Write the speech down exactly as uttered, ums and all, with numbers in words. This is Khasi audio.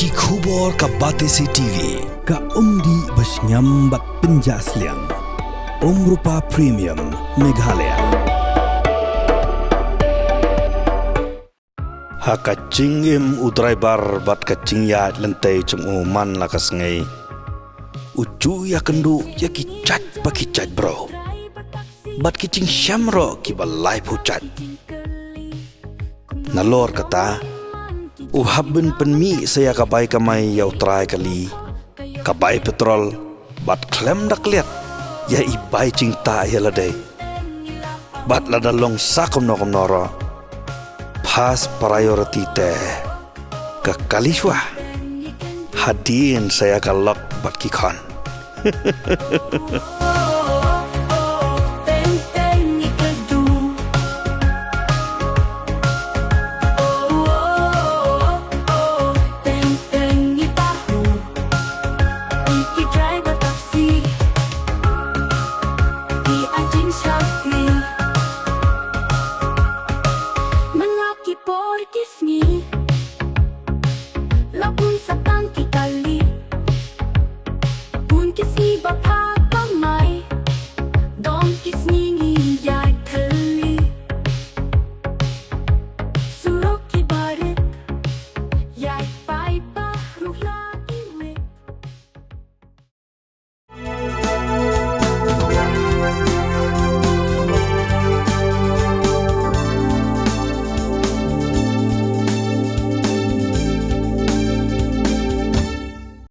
Ki khubor ka Batesi T V, ka umdih ba shngiam bad pynjah sliang. Umrupa Premium, Meghalaya. Ha ka jingim u driver bad ka jingïaid lynti jong u man la ka sngi, u ju ïakynduh ïa ki jait pa ki jait bro, bad ki jingshem ruh kiba laiphew jait. Nalor kata, u hap ban pynmih sa ïa ka bai kamai ïa u trai kali, ka bai petrol, bad khlem da klet ïa i bai jingtah ïa lade. Bad lada long sa kumno kumno ruh, first priority te ka kali shuwa, hadien sa ïa ka lok bad ki khon.